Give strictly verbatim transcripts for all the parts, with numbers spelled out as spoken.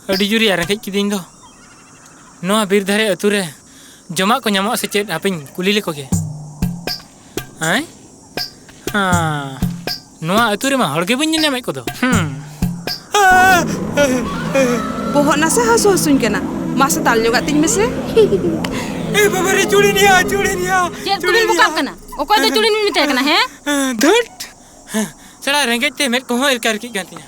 ᱟᱹᱰᱤ ᱡᱳᱨ ᱭᱟ ᱨᱮᱸᱜᱮᱡ ᱠᱤᱫᱤᱧ ᱫᱚ᱾ ᱱᱚᱣᱟ ᱵᱤᱨ ᱫᱷᱟᱨᱮ ᱟᱹᱛᱩ ᱨᱮ ᱡᱚᱢᱟᱜ ᱠᱚ ᱧᱟᱢᱚᱜᱼᱟ ᱥᱮ ᱪᱮᱫ? ᱦᱟᱯᱮᱧ ᱠᱩᱞᱤ ᱞᱮᱠᱚ ᱜᱮ᱾ ᱦᱮᱸ? ᱦᱮᱸ, ᱱᱚᱣᱟ ᱟᱹᱛᱩ ᱨᱮᱢᱟ ᱦᱚᱲ ᱜᱮ ᱵᱟᱹᱧ ᱧᱮᱞ ᱧᱟᱢᱮᱫ ᱠᱚᱫᱚ᱾ ᱦᱩᱸ᱾ ᱵᱚᱦᱚᱜ ᱱᱟᱥᱮ ᱦᱟᱹᱥᱩ ᱦᱟᱹᱥᱩᱧ ᱠᱟᱱᱟ, ᱢᱟᱥᱮ ᱛᱟᱞ ᱧᱚᱜᱟᱜ ᱛᱤᱧ ᱢᱮᱥᱮ᱾ ᱮ ᱵᱟᱵᱟ ᱨᱮ, ᱪᱩᱲᱤᱱᱤᱭᱟ, ᱪᱩᱲᱤᱱᱤᱭᱟ, ᱪᱮᱫ ᱠᱚᱵᱤᱱ ᱪᱩᱲᱤᱱᱤᱭᱟ᱾ ᱵᱚᱠᱟᱜ ᱠᱟᱱᱟ? ᱚᱠᱚᱭ ᱫᱚ ᱪᱩᱲᱤᱱ ᱵᱤᱱ ᱢᱮᱛᱟᱭ ᱠᱟᱱᱟ, ᱦᱮᱸ? ᱫᱷᱟᱹᱴ᱾ ᱥᱮᱬᱟ ᱨᱮᱸᱜᱮᱡ ᱛᱮ ᱢᱮᱫ ᱠᱚᱦᱚᱸ ᱮᱨᱠᱟ ᱮᱨᱠᱤᱜ ᱠᱟᱱ ᱛᱤᱧᱟ᱾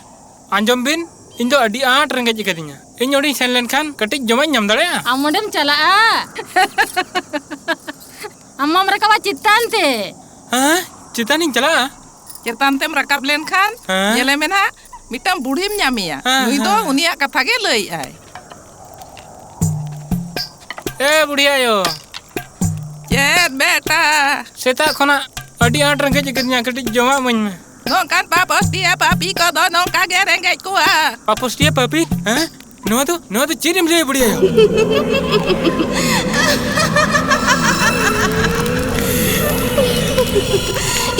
ᱟᱸᱡᱚᱢ ᱵᱤᱱ, ᱤᱧ ᱫᱚ ᱟᱹᱰᱤ ᱟᱸᱴ ᱨᱮᱸᱜᱮᱡ ᱟᱠᱟᱫᱤᱧᱟ᱾ ᱤᱧ ᱚᱸᱰᱮᱧ ᱥᱮᱱ ᱞᱮᱱᱠᱷᱟᱱ ᱠᱟᱹᱴᱤᱡ ᱡᱚᱢᱟᱜ ᱤᱧ ᱧᱟᱢ ᱫᱟᱲᱮᱭᱟᱜᱼᱟ? ᱟᱢ ᱚᱸᱰᱮᱢ ᱪᱟᱞᱟᱜᱼᱟ? ᱟᱢ ᱢᱟᱢ ᱨᱟᱠᱟᱵᱟ ᱪᱮᱛᱟᱱ ᱛᱮ᱾ ᱦᱮᱸ, ᱪᱮᱛᱟᱱᱤᱧ ᱪᱟᱞᱟᱜᱼᱟ? ᱪᱮᱛᱟᱱ ᱛᱮᱢ ᱨᱟᱠᱟᱵ ᱞᱮᱱᱠᱷᱟᱱ ᱦᱮᱸ? ᱧᱮᱞᱮ ᱢᱮ ᱱᱟᱦᱟᱜ, ᱢᱤᱫᱴᱟᱝ ᱵᱩᱲᱦᱤᱢ ᱧᱟᱢᱮᱭᱟ᱾ ᱦᱮᱸ, ᱱᱩᱭ ᱫᱚ ᱦᱮᱸ᱾ ᱩᱱᱤᱭᱟᱜ ᱠᱟᱛᱷᱟ ᱜᱮ ᱞᱟᱹᱭᱮᱜᱼᱟᱭ᱾ ᱮ ᱵᱩᱲᱦᱤ ᱟᱭᱳ᱾ ᱪᱮᱫ ᱵᱮᱴᱟ? ᱥᱮᱛᱟᱜ ᱠᱷᱚᱱᱟᱜ ᱟᱹᱰᱤ ᱟᱸᱴ ᱨᱮᱸᱜᱮᱡ ᱟᱠᱟᱫᱤᱧᱟ, ᱠᱟᱹᱴᱤᱡ ᱡᱚᱢᱟᱜ ᱤᱢᱟᱹᱧ ᱢᱮ᱾ ᱱᱚᱝᱠᱟᱱ ᱯᱟᱯᱚᱥᱴᱤᱭᱟ ᱯᱟᱯᱤ ᱠᱚᱫᱚ ᱱᱚᱝᱠᱟ ᱜᱮ ᱨᱮᱸᱜᱮᱡ ᱠᱚᱣᱟ᱾ ᱯᱟᱯᱚᱥᱴᱤᱭᱟ ᱯᱟᱯᱤ? ᱦᱮᱸ? ᱱᱚᱣᱟ ᱫᱚ, ᱱᱚᱣᱟ ᱫᱚ ᱪᱮᱫ ᱮᱢ ᱞᱟᱹᱭᱟ, ᱵᱩᱲᱦᱤ ᱟᱭᱳ?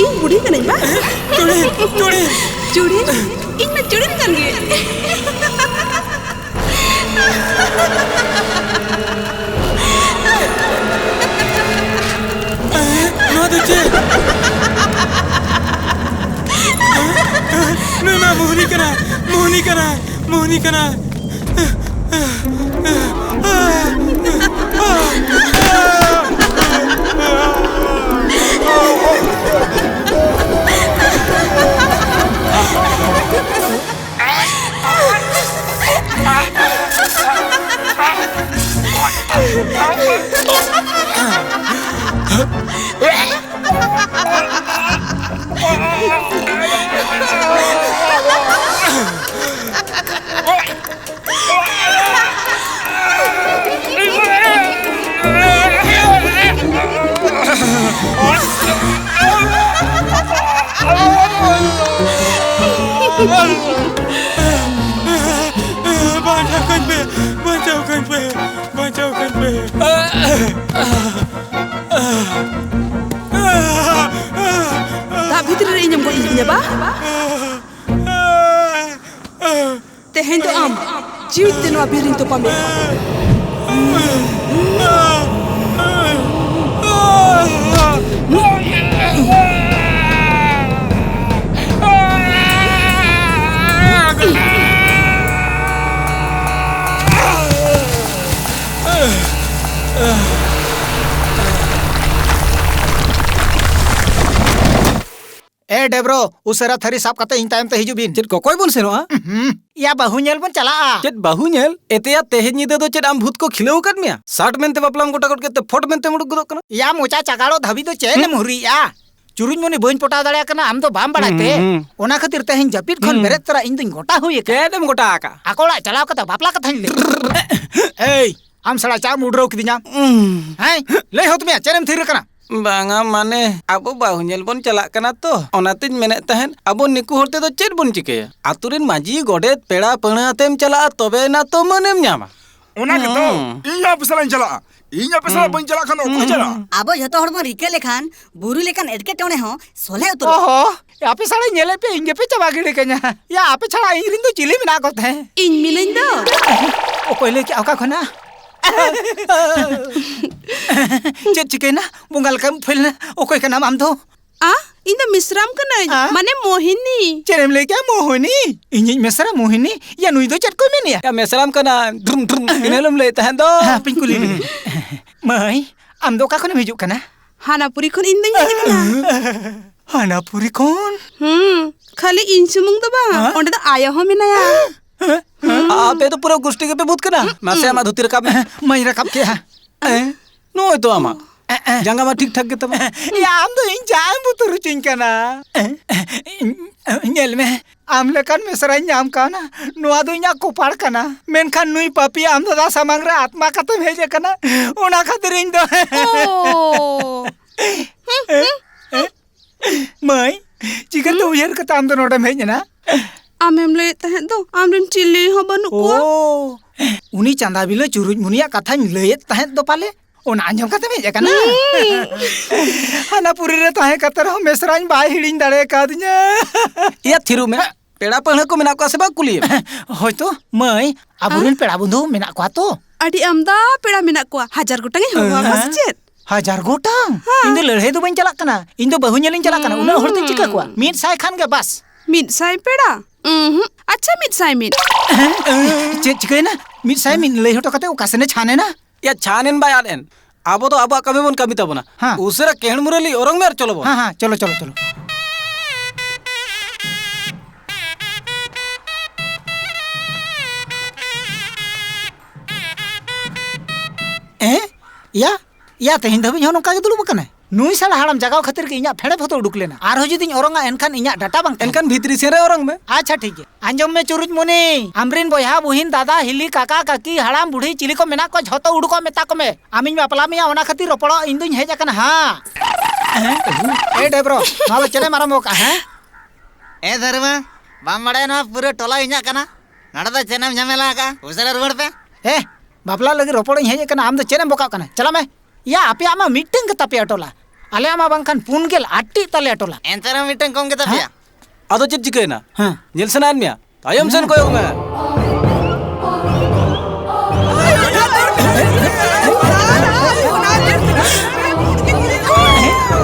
ᱤᱧ ᱵᱩᱲᱦᱤ ᱠᱟᱹᱱᱟᱹᱧ ᱵᱟ? ᱪᱩᱲᱤᱱ, ᱪᱩᱲᱤᱱ᱾ ᱪᱩᱲᱤᱱ? ᱤᱧ ᱢᱟ ᱪᱩᱲᱤᱱ ᱠᱟᱱ ᱜᱮ᱾ ᱱᱚᱣᱟ ᱫᱚ ᱪᱮᱫ? ᱱᱩᱭ ᱢᱟ ᱢᱳᱦᱱᱤ ᱠᱟᱱᱟᱭ, ᱢᱳᱦᱱᱤ ᱠᱟᱱᱟᱭ, ᱢᱳᱦᱱᱤ ᱠᱟᱱᱟᱭ᱾ ᱵᱟᱧᱪᱟᱣ ᱠᱟᱹᱧ ᱯᱮ, ᱵᱟᱧᱪᱟᱣ ᱠᱟᱹᱧ ᱯᱮ, ᱵᱟᱧᱪᱟᱣ ᱠᱟᱹᱧ ᱯᱮ᱾ ᱫᱟᱜ ᱵᱷᱤᱛᱨᱤ ᱨᱮ ᱤᱧᱮᱢ ᱜᱚᱡ ᱤᱫᱤᱧᱟ ᱵᱟ? ᱛᱮᱦᱮᱧ ᱫᱚ ᱟᱢ ᱡᱤᱣᱤ ᱛᱮ ᱱᱚᱣᱟ ᱵᱤᱨ ᱨᱤᱧ ᱛᱚᱯᱟ ᱢᱮᱭᱟ᱾ ᱮ ᱰᱮᱵᱨᱳ, ᱩᱥᱟᱹᱨᱟ ᱛᱷᱟᱹᱨᱤ ᱥᱟᱵ ᱠᱟᱛᱮ ᱤᱧ ᱛᱟᱭᱚᱢ ᱛᱮ ᱦᱤᱡᱩᱜ ᱵᱤᱱ᱾ ᱪᱮᱫ ᱠᱚᱠᱚᱭ ᱵᱚᱱ ᱥᱮᱱᱚᱜᱼᱟ? ᱩᱦᱩᱸ, ᱭᱟ ᱵᱟᱹᱦᱩ ᱧᱮᱞ ᱵᱚᱱ ᱪᱟᱞᱟᱜᱼᱟ᱾ ᱪᱮᱫ ᱵᱟᱹᱦᱩ ᱧᱮᱞ? ᱮᱛᱮᱭᱟ, ᱛᱮᱦᱮᱧ ᱧᱤᱫᱟᱹ ᱫᱚ ᱪᱮᱫ ᱟᱢ ᱵᱷᱩᱛ ᱠᱚ ᱠᱷᱤᱞᱟᱹᱣ ᱟᱠᱟᱫ ᱢᱮᱭᱟ? ᱥᱟᱴ ᱢᱮᱱᱛᱮ ᱵᱟᱯᱞᱟᱢ ᱜᱚᱴᱟ ᱜᱚᱫ ᱠᱮᱫ ᱛᱮ ᱯᱷᱚᱴ ᱢᱮᱱᱛᱮᱢ ᱩᱰᱩᱠ ᱜᱚᱫᱚᱜ ᱠᱟᱱᱟ᱾ ᱭᱟ ᱢᱚᱪᱟ ᱪᱟᱜᱟᱲᱚᱜ ᱫᱷᱟᱹᱵᱤᱡ ᱫᱚ ᱪᱮᱫ ᱮᱢ ᱦᱩᱨᱤᱭᱮᱜᱼᱟ? ᱪᱩᱨᱩᱡ ᱢᱚᱱᱤ ᱵᱟᱹᱧ ᱯᱚᱴᱟᱣ ᱫᱟᱲᱮᱭᱟᱜ ᱠᱟᱱᱟ ᱟᱢ ᱫᱚ ᱵᱟᱢ ᱵᱟᱲᱟᱭ ᱛᱮ᱾ ᱦᱩᱸ, ᱦᱩᱸ᱾ ᱚᱱᱟ ᱠᱷᱟᱹᱛᱤᱨ ᱛᱮᱦᱮᱧ ᱡᱟᱹᱯᱤᱫ ᱠᱷᱚᱱ ᱦᱩᱸ᱾ ᱵᱮᱨᱮᱫ ᱛᱚᱨᱟ ᱤᱧ ᱫᱩᱧ ᱜᱚᱴᱟ ᱦᱩᱭ ᱟᱠᱟᱫ᱾ ᱪᱮᱫ ᱮᱢ ᱜᱚᱴᱟ ᱟᱠᱟᱫ? ᱟᱠᱚ ᱚᱲᱟᱜ ᱪᱟᱞᱟᱣ ᱠᱟᱛᱮ ᱵᱟᱯᱞᱟ ᱠᱟᱛᱷᱟᱧ ᱞᱟᱹᱭ᱾ ᱮᱭ, ᱟᱢ ᱥᱟᱞᱟ ᱪᱟᱜ ᱮᱢ ᱩᱰᱨᱟᱹᱣ ᱠᱤᱫᱤᱧᱟ? ᱩᱸ᱾ ᱦᱮᱸ? ᱞᱟᱹᱭ ᱦᱚᱸ ᱛᱮᱢᱮᱭᱟ, ᱪᱮᱫ ᱮᱢ ᱛᱷᱤᱨ ᱟᱠᱟᱱᱟ? ᱵᱟᱝᱟ, ᱢᱟᱱᱮ, ᱟᱵᱚ ᱵᱟᱹᱦᱩ ᱧᱮᱞ ᱵᱚᱱ ᱪᱟᱞᱟᱜ ᱠᱟᱱᱟ ᱛᱚ, ᱚᱱᱟᱛᱤᱧ ᱢᱮᱱᱮᱫ ᱛᱟᱦᱮᱸᱫ, ᱟᱵᱚ ᱱᱤᱠᱩ ᱦᱚᱲ ᱛᱮᱫᱚ ᱪᱮᱫ ᱵᱚᱱ ᱪᱤᱠᱟᱹᱭᱟ? ᱟᱛᱳ ᱨᱮᱱ ᱢᱟᱹᱡᱷᱤ, ᱜᱚᱰᱮᱛ, ᱯᱮᱲᱟ ᱯᱟᱹᱲᱦᱟᱹ ᱟᱛᱮᱢ ᱪᱟᱞᱟᱜᱼᱟ, ᱛᱚᱵᱮ ᱮᱱᱟ ᱛᱚ ᱢᱟᱹᱱᱮᱢ ᱧᱟᱢᱟ᱾ ᱚᱱᱟ ᱜᱮᱛᱚ, ᱦᱩᱸ᱾ ᱤᱧ ᱟᱯᱮ ᱥᱟᱞᱟᱜ ᱤᱧ ᱪᱟᱞᱟᱜᱼᱟ᱾ ᱤᱧ ᱟᱯᱮ ᱥᱟᱞᱟᱜ ᱦᱩᱸ᱾ ᱵᱟᱹᱧ ᱪᱟᱞᱟᱜ ᱠᱷᱟᱱ ᱫᱚ ᱚᱠᱚᱭ ᱦᱩᱸ᱾ ᱪᱟᱞᱟᱜᱼᱟ? ᱟᱵᱚ ᱡᱷᱚᱛᱚ ᱦᱚᱲ ᱵᱚᱱ ᱨᱤᱠᱟᱹ ᱞᱮᱠᱷᱟᱱ ᱵᱩᱨᱩ ᱞᱮᱠᱟᱱ ᱮᱴᱠᱮᱴᱚᱬᱮ ᱦᱚᱸ ᱥᱚᱞᱦᱮ ᱩᱛᱟᱹᱨᱚᱜᱼᱟ᱾ ᱚᱦᱚ, ᱟᱯᱮ ᱥᱟᱞᱟᱜ ᱧᱮᱞᱮᱫ ᱯᱮ ᱤᱧ ᱜᱮᱯᱮ ᱪᱟᱵᱟ ᱜᱤᱰᱤ ᱠᱟᱹᱧᱟ᱾ ᱭᱟ, ᱟᱯᱮ ᱪᱷᱟᱲᱟ ᱤᱧ ᱨᱤᱱ ᱫᱚ ᱪᱤᱞᱤ ᱢᱮᱱᱟᱜ ᱠᱚᱛᱮ? ᱤᱧ ᱢᱤᱱᱟᱹᱧ ᱫᱚ᱾ ᱚᱠᱚᱭ ᱞᱟᱹᱭ ᱠᱮᱜᱼᱟ ᱚᱠᱟ ᱠᱷᱚᱱᱟᱜ? ᱪᱮᱫ ᱪᱤᱠᱟᱹᱭᱮᱱᱟ? ᱵᱚᱸᱜᱟ ᱞᱮᱠᱟᱢ ᱩᱯᱷᱟᱹᱭ ᱞᱮᱱᱟ᱾ ᱚᱠᱚᱭ ᱠᱟᱱᱟᱢ ᱟᱢ ᱫᱚ? ᱟ, ᱤᱧ ᱫᱚ ᱢᱤᱥᱨᱟᱢ ᱠᱟᱹᱱᱟᱹᱧ, ᱟ? ᱢᱟᱱᱮ ᱢᱳᱦᱤᱱᱤ᱾ ᱪᱮᱫ ᱮᱢ ᱞᱟᱹᱭ ᱠᱮᱜᱼᱟ, ᱢᱳᱦᱤᱱᱤ? ᱤᱧᱤᱡ ᱢᱮᱥᱨᱟ ᱢᱳᱦᱤᱱᱤ? ᱭᱟ, ᱱᱩᱭ ᱫᱚ ᱪᱮᱫ ᱠᱚᱭ ᱢᱮᱱᱮᱜᱼᱟ? ᱭᱟ, ᱢᱮᱥᱨᱟᱢ ᱠᱟᱱᱟ, ᱰᱨᱩᱢ, ᱰᱨᱩᱢ, ᱤᱱᱟᱹ ᱦᱤᱞᱳᱜ ᱮᱢ ᱞᱟᱹᱭᱮᱫ ᱛᱟᱦᱮᱸᱫ ᱫᱚ᱾ ᱦᱟᱯᱮᱧ ᱠᱩᱞᱤ ᱞᱮᱜᱮ᱾ ᱢᱟᱹᱭ, ᱟᱢ ᱫᱚ ᱚᱠᱟ ᱠᱷᱚᱱᱮᱢ ᱦᱤᱡᱩᱜ ᱠᱟᱱᱟ? ᱦᱟᱱᱟᱯᱩᱨᱤ ᱠᱷᱚᱱ ᱤᱧ ᱫᱚᱧ ᱦᱮᱡ ᱟᱠᱟᱱᱟ᱾ ᱦᱟᱱᱟᱯᱩᱨᱤ ᱠᱷᱚᱱ? ᱦᱩᱸ, ᱠᱷᱟᱹᱞᱤ ᱤᱧ ᱥᱩᱢᱩᱝ ᱫᱚ ᱵᱟᱝ, ᱦᱮᱸ? ᱚᱸᱰᱮ ᱫᱚ ᱟᱭᱳ ᱦᱚᱸ ᱢᱮᱱᱟᱭᱟ᱾ ᱦᱮᱸ? ᱦᱩᱸ᱾ ᱟᱯᱮ ᱫᱚ ᱯᱩᱨᱟᱹ ᱜᱩᱥᱴᱤ ᱜᱮᱯᱮ ᱵᱷᱩᱛ ᱠᱟᱱᱟ᱾ ᱢᱟᱥᱮ, ᱟᱢᱟᱜ ᱫᱷᱩᱛᱤ ᱨᱟᱠᱟᱵ ᱢᱮ᱾ ᱢᱟᱧ ᱨᱟᱠᱟᱵ ᱠᱮᱜᱼᱟ᱾ ᱦᱮᱸ? ᱱᱚᱜᱼᱚᱭ ᱛᱚ ᱟᱢᱟᱜ᱾ ᱡᱟᱸᱜᱟ ᱢᱟ ᱴᱷᱤᱠ ᱴᱷᱟᱠ ᱜᱮᱛᱟᱢᱟ᱾ ᱭᱟ, ᱟᱢ ᱫᱚ ᱤᱧ ᱪᱟᱜ ᱮᱢ ᱵᱩᱛᱩᱨ ᱦᱚᱪᱚᱧ ᱠᱟᱱᱟ᱾ ᱧᱮᱞ ᱢᱮ, ᱟᱢ ᱞᱮᱠᱟᱱ ᱢᱮᱥᱨᱟᱧ ᱧᱟᱢ ᱠᱟᱣᱱᱟ, ᱱᱚᱣᱟ ᱫᱚ ᱤᱧᱟᱜ ᱠᱚᱯᱟᱲ ᱠᱟᱱᱟ᱾ ᱢᱮᱱᱠᱷᱟᱱ ᱱᱩᱭ ᱯᱟᱯᱤ ᱟᱢ ᱫᱟᱫᱟ ᱥᱟᱢᱟᱝ ᱨᱮ ᱟᱛᱢᱟ ᱠᱟᱛᱮᱢ ᱦᱮᱡ ᱟᱠᱟᱱᱟ, ᱚᱱᱟ ᱠᱷᱟᱹᱛᱤᱨ ᱤᱧ ᱫᱚ ᱚ᱾ ᱢᱟᱹᱭ, ᱪᱤᱠᱟᱹᱛᱮ ᱦᱩᱸ? ᱩᱭᱦᱟᱹᱨ ᱠᱟᱛᱮ ᱟᱢ ᱫᱚ ᱱᱚᱰᱮᱢ ᱦᱮᱡ ᱮᱱᱟ? ᱟᱢᱮᱢ ᱞᱟᱹᱭᱮᱫ ᱛᱟᱦᱮᱸᱫ ᱫᱚ, ᱟᱢᱨᱮᱱ ᱪᱤᱞᱤ ᱦᱚᱸ ᱵᱟᱹᱱᱩᱜ ᱠᱚᱣᱟ᱾ ᱳ, ᱩᱱᱤ ᱪᱟᱸᱫᱟ ᱵᱤᱞᱟᱹ ᱪᱩᱨᱩᱡ ᱢᱩᱱᱤᱭᱟᱜ ᱠᱟᱛᱷᱟᱧ ᱞᱟᱹᱭᱮᱫ ᱛᱟᱦᱮᱸᱫ ᱫᱚ ᱯᱟᱞᱮ, ᱚᱱᱟ ᱟᱸᱡᱚᱢ ᱠᱟᱛᱮᱢ ᱦᱮᱡ ᱟᱠᱟᱱᱟ? ᱦᱩᱸ᱾ ᱦᱟᱱᱟ ᱯᱩᱨᱤ ᱨᱮ ᱛᱟᱦᱮᱸ ᱠᱟᱛᱮ ᱨᱮᱦᱚᱸ ᱢᱮᱥᱨᱟᱧ ᱵᱟᱭ ᱦᱤᱲᱤᱧ ᱫᱟᱲᱮ ᱠᱟᱣᱫᱤᱧᱟ᱾ ᱤᱭᱟᱹ, ᱛᱷᱤᱨᱚᱜ ᱢᱮ᱾ ᱯᱮᱲᱟ ᱯᱟᱹᱲᱦᱟᱹ ᱠᱚ ᱢᱮᱱᱟᱜ ᱠᱚᱣᱟ ᱥᱮ ᱵᱟᱝ ᱠᱩᱞᱤᱭᱮᱢ? ᱦᱳᱭᱛᱳ, ᱢᱟᱹᱭ, ᱟᱵᱚᱨᱮᱱ ᱯᱮᱲᱟ ᱵᱚᱱᱫᱷᱩ ᱢᱮᱱᱟᱜ ᱠᱚᱣᱟ ᱛᱚ? ᱟᱹᱰᱤ ᱟᱢᱫᱟ ᱯᱮᱲᱟ ᱢᱮᱱᱟᱜ ᱠᱚᱣᱟ, ᱦᱟᱡᱟᱨ ᱜᱚᱴᱟᱝ ᱤᱧ ᱦᱚᱦᱚ ᱟᱠᱚᱣᱟ ᱥᱮ ᱪᱮᱫ? ᱦᱟᱡᱟᱨ ᱜᱚᱴᱟᱝ? ᱦᱮᱸ᱾ ᱤᱧ ᱫᱚ ᱞᱟᱹᱲᱦᱟᱹᱭ ᱫᱚ ᱵᱟᱹᱧ ᱪᱟᱞᱟᱜ ᱠᱟᱱᱟ᱾ ᱤᱧ ᱫᱚ ᱵᱟᱹᱦᱩ ᱧᱮᱞᱤᱧ ᱪᱟᱞᱟᱜ ᱠᱟᱱᱟ᱾ ᱩᱱᱟᱹᱜ ᱦᱚᱲ ᱛᱮᱧ ᱪᱤᱠᱟᱹ ᱠᱚᱣᱟ? ᱢᱤᱫ ᱥᱟᱭ ᱠᱷᱟᱱ ᱜᱮ ᱵᱟᱥ᱾ ᱢᱤᱫ ᱥᱟᱭ ᱯᱮᱲᱟ? ᱩᱸᱦᱩᱸ᱾ ᱟᱪᱪᱷᱟ, ᱢᱤᱫ ᱥᱟᱭ ᱢᱤᱫ᱾ ᱪᱮᱫ ᱪᱤᱠᱟᱹᱭᱮᱱᱟ? ᱢᱤᱫ ᱥᱟᱭ ᱢᱤᱫ ᱞᱟᱹᱭ ᱦᱚᱴᱚ ᱠᱟᱛᱮ ᱚᱠᱟ ᱥᱮᱱᱮ ᱪᱷᱟᱱ ᱮᱱᱟ? ᱭᱟ, ᱪᱷᱟᱱ ᱮᱱ ᱵᱟᱭ ᱟᱫ ᱮᱱ, ᱟᱵᱚ ᱫᱚ ᱟᱵᱚᱣᱟᱜ ᱠᱟᱹᱢᱤ ᱵᱚᱱ ᱠᱟᱹᱢᱤ ᱛᱟᱵᱚᱱᱟ᱾ ᱦᱮᱸ᱾ ᱩᱥᱟᱹᱨᱟ ᱠᱮᱦᱲ ᱢᱩᱨᱟᱹᱞᱤ ᱚᱨᱚᱝ ᱢᱮ ᱟᱨ ᱪᱚᱞᱚ ᱵᱚᱱ᱾ ᱦᱮᱸ, ᱦᱮᱸ, ᱪᱚᱞᱚ, ᱪᱚᱞᱚ, ᱪᱚᱞᱚ᱾ ᱮ? ᱭᱟ, ᱭᱟ, ᱛᱮᱦᱮᱧ ᱫᱷᱟᱹᱵᱤᱡ ᱦᱚᱸ ᱱᱚᱝᱠᱟ ᱜᱮ ᱫᱩᱲᱩᱵ ᱟᱠᱟᱱᱟᱭ? ᱱᱩᱭ ᱥᱟᱞᱟ ᱦᱟᱲᱟᱢ ᱡᱟᱜᱟᱣ ᱠᱷᱟᱹᱛᱤᱨ ᱜᱮ ᱤᱧᱟᱜ ᱯᱷᱮᱲᱮ ᱯᱷᱚᱛᱚ ᱩᱰᱩᱠ ᱞᱮᱱᱟ᱾ ᱟᱨᱦᱚᱸ ᱡᱩᱫᱤᱧ ᱚᱨᱚᱝᱟ, ᱮᱱᱠᱷᱟᱱ ᱤᱧᱟᱜ ᱰᱟᱴᱟ ᱵᱟᱝ ᱛᱟᱦᱮᱱᱟ᱾ ᱮᱱᱠᱷᱟᱱ ᱵᱷᱤᱛᱨᱤ ᱥᱮᱱ ᱨᱮ ᱚᱨᱚᱝ ᱢᱮ᱾ ᱟᱪᱪᱷᱟ, ᱴᱷᱤᱠ ᱜᱮᱭᱟ᱾ ᱟᱸᱡᱚᱢ ᱢᱮ ᱪᱩᱨᱩᱡ ᱢᱩᱱᱤ, ᱟᱢᱨᱤᱱ ᱵᱚᱭᱦᱟ, ᱵᱩᱦᱤᱱ, ᱫᱟᱫᱟ, ᱦᱤᱞᱤ, ᱠᱟᱠᱟ, ᱠᱟᱠᱤ, ᱦᱟᱲᱟᱢ, ᱵᱩᱰᱷᱤ, ᱪᱤᱞᱤ ᱠᱚ ᱢᱮᱱᱟᱜ ᱠᱚᱣᱟ, ᱡᱷᱚᱛᱚ ᱩᱰᱩᱠᱚᱜ ᱢᱮᱛᱟ ᱠᱚᱢᱮ᱾ ᱟᱢᱤᱧ ᱵᱟᱯᱞᱟ ᱢᱮᱭᱟ, ᱚᱱᱟ ᱠᱷᱟᱹᱛᱤᱨ ᱨᱚᱯᱚᱲᱚᱜ ᱤᱧ ᱫᱩᱧ ᱦᱮᱡ ᱟᱠᱟᱱᱟ ᱦᱟᱸ᱾ ᱮ ᱰᱮᱵᱨᱚ, ᱱᱚᱣᱟ ᱫᱚ ᱪᱮᱫ ᱮᱢ ᱟᱨᱟᱢᱵᱚ ᱠᱟᱜᱼᱟ, ᱦᱮᱸ? ᱮ ᱫᱷᱟᱹᱨᱢᱟ, ᱵᱟᱢ ᱵᱟᱲᱟᱭᱟ ᱱᱚᱣᱟ ᱯᱩᱨᱟᱹ ᱴᱚᱞᱟ ᱤᱧᱟᱜ ᱠᱟᱱᱟ? ᱱᱚᱰᱮ ᱫᱚ ᱪᱮᱫ ᱮᱢ ᱡᱷᱟᱢᱮᱞᱟ ᱟᱠᱟᱜᱼᱟ? ᱩᱥᱟᱹᱨᱟ ᱨᱩᱣᱟᱹᱲ ᱯᱮ᱾ ᱮ, ᱵᱟᱯᱞᱟ ᱞᱟᱹᱜᱤᱫ ᱨᱚᱯᱚᱲ ᱤᱧ ᱦᱮᱡ ᱟᱠᱟᱱᱟ, ᱟᱢ ᱫᱚ ᱪᱮᱫ ᱮᱢ ᱵᱚᱠᱟᱜ ᱠᱟᱱᱟ? ᱪᱟᱞᱟᱜ ᱢᱮ᱾ ᱭᱟ, ᱟᱯᱮᱭᱟᱜ ᱢᱟ ᱢᱤᱫᱴᱟᱝ ᱜᱮ ᱛᱟᱯᱮᱭᱟ ᱴᱚᱞᱟ, ᱟᱞᱮᱭᱟᱜ ᱢᱟ ᱵᱟᱝᱠᱷᱟᱱ ᱯᱩᱱ ᱜᱮᱞ ᱟᱴ ᱴᱤ ᱛᱟᱞᱮᱭᱟ ᱴᱚᱞᱟ᱾ ᱮᱱᱛᱮ ᱨᱮᱦᱚᱸ ᱢᱤᱫᱴᱟᱝ ᱠᱚᱢ ᱜᱮ ᱛᱟᱯᱮᱭᱟ᱾ ᱦᱮᱸ? ᱟᱫᱚ ᱪᱮᱫ ᱪᱤᱠᱟᱹᱭᱮᱱᱟ? ᱦᱮᱸ᱾ ᱧᱮᱞ ᱥᱟᱱᱟᱭᱮᱫ ᱢᱮᱭᱟ? ᱛᱟᱭᱚᱢ ᱥᱮᱱ ᱦᱮᱸ᱾ ᱠᱚᱭᱚᱜ ᱢᱮ᱾